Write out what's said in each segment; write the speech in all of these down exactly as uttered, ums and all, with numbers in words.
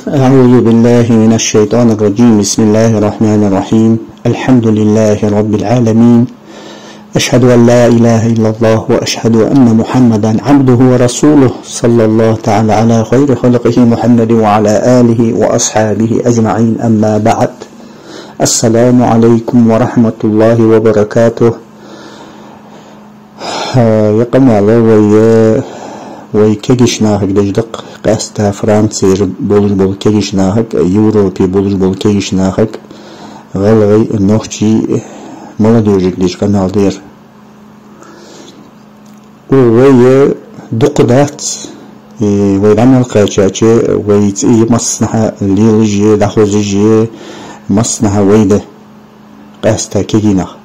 أعوذ بالله من الشيطان الرجيم. بسم الله الرحمن الرحيم. الحمد لله رب العالمين. أشهد أن لا إله إلا الله وأشهد أن محمدا عبده ورسوله، صلى الله تعالى على خير خلقه محمد وعلى آله وأصحابه أجمعين. أما بعد. السلام عليكم ورحمة الله وبركاته. Э, ер къамаьл вай, э, вай кагийча нахага деш да-кх, къаьстта Францера болаш бола кагийча нахага, Европе болаш бола кагийча нахага, гӀалгӀай, нохчий, молодёжага деш къамаьл да ер. О, вай, э, дукха дац, э, вай дӀа мел кхаьчача, вай цӀи массанахьа лелаш а, дӀахозаш а, массанахьа вай да. Къаьстта кагий нах.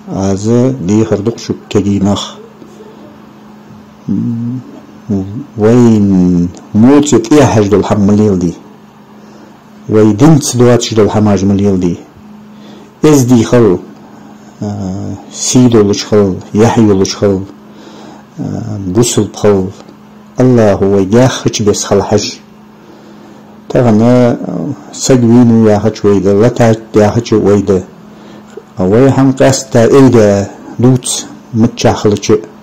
Аз дехар ду-кх шуга, кагий нах. М, вай моци тӀехьажа дола хӀама ма леладе. Вай динца доацаш дола хӀамаш ма леладе. Эздий хила, а, сий долаш хила, яхь йолаш хила, а, бусалба хила. АллахӀа вай даьхача беса хила хьажа. Тахан, э, саг вийнав яхача вай да, лататт яхача вай да. Вай хӀама къаьстта айдаь дувц, миччахьа хилча а.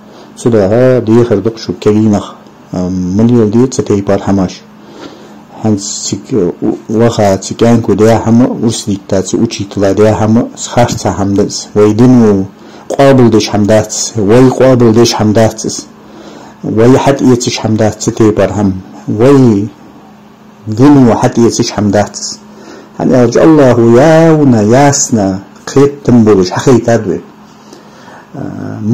Цудухьа дехар ду-кх шуга, кагий нах, э, ма леладе цу тайпара хӀамаш. ХӀанз цига, э, ваха цу кӀаьнко даь хӀама, урс дитта цу учитело даь хӀама, харца хӀама да из. Вай дино къоабалдеш хӀама дац, вай къоабалдеш хӀама дац из. Вай хьатӀаэцаш хӀама дац цу тайпара хӀама. Вай дино хьатӀаэцаш хӀама дац из. ХӀана аьлча АллахӀа явно, ясно кхетам болаш хьахайтад вайна.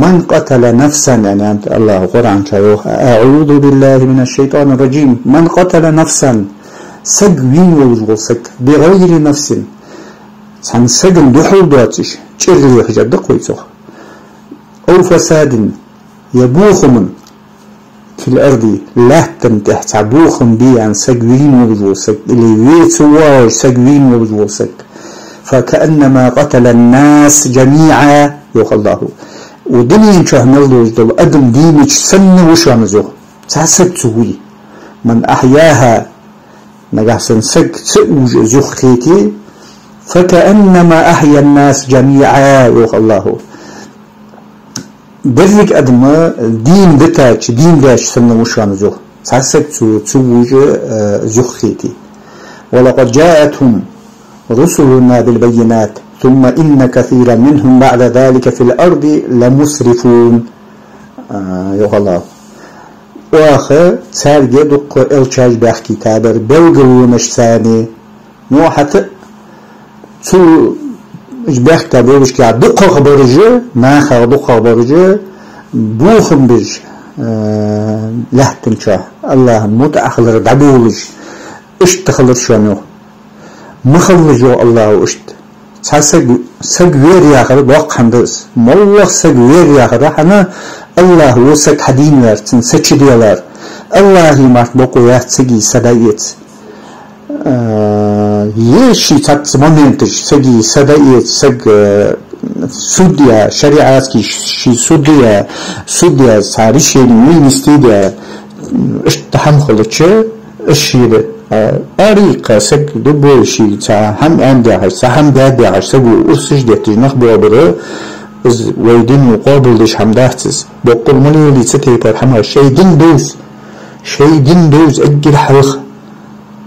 من قتل نفسا, яӀни, АллахӀа Къуръан чу йоах: أعوذ بالله من الشيطان الرجيم. من قتل نفسا, саг вийна волаш вола саг, بغير نفس, цхьан сагана духьал доацаш, чӀир лехаш да-кх вай цох. أو فساد, е бохаман, في الأرض, лаьттан тӀа цхьа бохам бе аьнна саг вийна волаш вола саг, или ве ца воагӀаш саг вийна волаш вола саг, فكأنما قتل الناس جميعا, йоах АллахӀа. Укх дунен чу мел долаш дола адам дийнача санна ва шоана из, йоах. Цхьа саг цо вий. من أحياها, нагахьа санна саг ца уж из юхакхете, فكأنما أحيا الناس جميعا, йоах АллахӀа. Деррига адам дийна дитача, дийна даьча санна ва шоана из, йоах. Цхьа саг цо ца уж, э, из юхакхете. ولقد جاءتهم رسلنا بالبينات ثم إن كثيرا منهم بعد ذلك في الأرض لمسرفون. А, йоах АллахӀа. Оаха царга дуккха элчаш баьхкийтабар белгалонашца. Ну, хӀаьта а цу уж баьхкаб болашкахь дукхагӀбараш, нахах дукхагӀбараш, бохам беш, э, лаьттан чу АллахӀа мутӀахьа хилар дӀаболаш, иштта хилар шоана, йоах. Ма хилалаш, йоах АллахӀа, иштта. Цхьа саг, саг вер яхар доккха хӀама да из. МоллагӀа саг вер яхар, хӀана, АллахӀ ва саг хьадийна вар, цун са чу делар. АллахӀа мара бокъо яц сага са дӀаэца. Э, е ши цхьацца моменташ, сага са дӀаэца, саг, э, суд я, шариатский ши суд я, суд я, цхьа решени вынести я, иштта хӀама хилча, из шийла, а, арикха саг дубой ший цхьа хӀама аьнна дехаш, цхьа хӀама даь дехаш, саго урсаш детташ нах боабар, из вай дино къоабалдеш хӀама дац из. Боккъал ма леладе цу тайпара хӀамаш. Шоай дин довза, шоай дин довза эггара хьалха.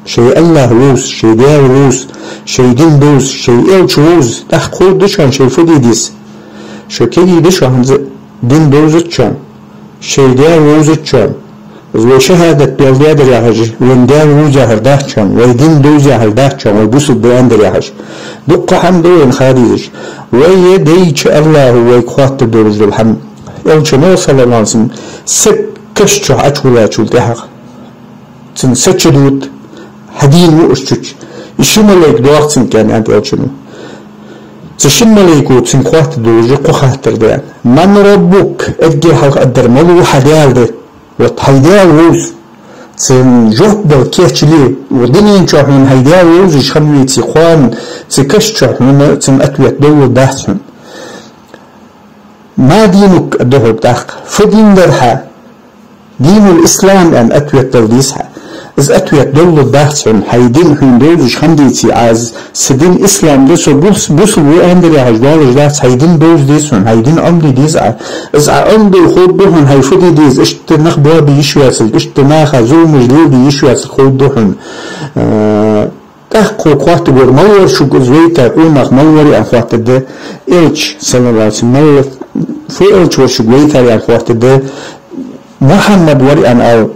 Шоай АллахӀ вовза, шоай Даьла вовза, шоай дин довза, шоай элча вовза, тӀаккха ховргда шоана шоай фу де деза. Шо кагий да шо хӀанз а, дин довзац шоана. Шоай Даьла вовзац шоана. Из вай шахӀадат доаладаьдар яхаш, вайна Даьла вовза яхар дац шоана, вай дин довза яхар дац шоана, вай бусалба да аьннадар яхаш. Дуккха хӀама да вайна ха дезаш. Вай дайча АллахӀа вайга хоаттаргдолаш дола хӀама. Элчано, саллаллахӀу Ӏалайхи ва саллам, саг каша чу Ӏочувуллачул тӀехьагӀа цун са чудода, хьадийна ва уж чуча. Из ши малайк доагӀа цунга, аьннад Элчано. Цу шин малайко цунга хоаттаргдолаш кхо хаттар да, аьнна. من ربك, эггара хьалха аргдар, малув хьа Даьла да. Вот хьай Даьла вовза. Цун жоп дала кийчъе, укх дунен чу хьона хьай Даьла вовзаш хинна веце, кхоана цу каша чу хьона цун ответ довларгдац хьона. ما دينك, аргда хьога тӀаккха. Фу дин дар хьа? دين الإسلام, аьнна, ответ дала деза хьа. Из ответ долаш дац хьона, хьай дин хьона довзаш хиннадеце, аз са дин ислам да, со бус-, бусалба ва аьннадар яхаш долаш дац, хьай дин довза деза хьона, хьай дин Ӏомаде деза Ӏа. Из Ӏа Ӏомадой ховргда хьона, хьай фу де деза, иштта нах боабе йиш йоацилга, иштта наха зуламаш леладе йиш йоацилга ховргда хьона. Э, тӀаккха хьога хоаттаргвар, малав шуга из вайтар, къонах малав аьнна хоаттаргда, Элча, саллаллахӀу Ӏалайхи ва саллам, малав, фу Элча вар шуга вайтар аьнна хоаттаргда, Мухьаммад вар аьнна ала,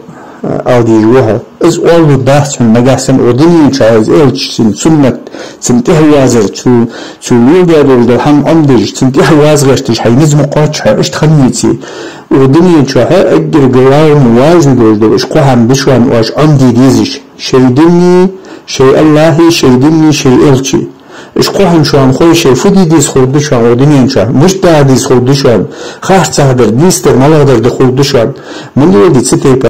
ала дезаш ва хьо. Из оалаш дац хьона нагахьа санна укх дунен чу из Элча, цун суннат, цунна тӀехьа вазар, цо, цо леладаь долаш дола хӀама Ӏомадеш, цунна тӀехьа ваза гӀерташ, хьай низ ма кхоачча хьо, иштта хиннавеце. Укх дунен чу эггара главный, важный долаш дола уж кхо хӀама да шоана оаш Ӏомаде дезаш. Шоай дини, шоай АллахӀи, шоай дини, шоай Элчеи. Уж кхо хӀама шоана хой, шоай фу де деза ховргда шоана укх дунен чу, мишта даха деза ховргда шоана, харцахьа дар, нийсдар, малагӀдар да ховргда шоана. Ма леладе цу тайпара.